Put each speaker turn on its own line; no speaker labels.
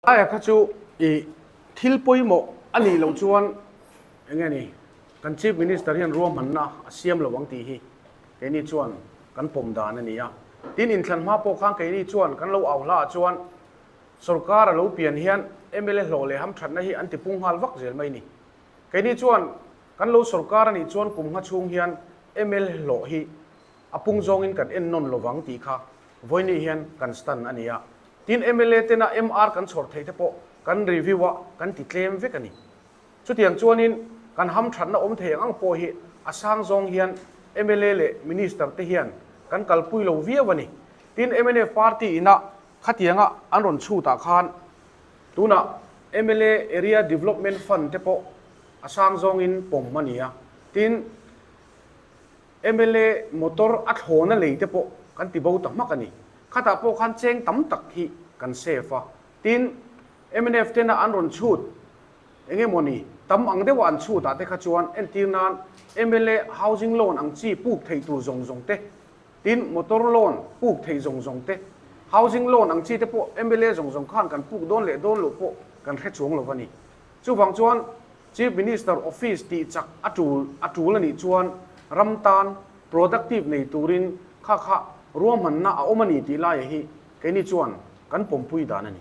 Aia kha chu i thil pawimawh a nih loh chuan eng nge ni kan Chief Minister hian ruahmanna a siam lo ang tih hi keini chuan kan pawm dan a ni a. Tin, inthlan hma pawh khan keini chuan kan lo au hla ah chuan sorkar a lo pian hian mla hlawh leh hamthatna hi an tipung nghal vak zel mai ni. Keini chuan kan lo sorkar a nih chuan kum ngha chhung hian mla hlawh hi a pung zawngin kan en nawn lovang tih kha vawiini hian kan stand a ni a. Tin, mla tena MR kan chhawr theih te pawh kan review a, kan ti tlem vek a ni. Chutiang chuanin kan hamthatna awm thei ang ang pawh hi a sang zawng hian mla leh Minister te hian kan kalpui lo viau a ni. Tin, mnf party ina khatianga an rawn chhutah khan tunah mla Area Development Fund te pawh a sang zawngin pawm a ni a. Tin, Mla motor a thlawna lei te pawh kan ti bo ta hmak a ni. Khatah pawh khan cheng tam tak hi kan save a. Tin, mnf tena an rawn chhut eng emaw ni, tam ang deuha an chhut ah te kha chuan entir nan mla housing loan ang chi puk thei tur zawng zawng te, tin motor loan puk thei zawng zawng te, housing loan ang chi te pawh mla zawng zawng khan kan puk dawn leh dawn loh pawh kan hre chuang lo a ni. Chuvang chuan Chief Minister Office tih chak a tul a tul a nih chuan ram tan productive nei turin kha kha ruahmanna a awm a ni tih laia hi keini chuan kan pawmpui dan a ni.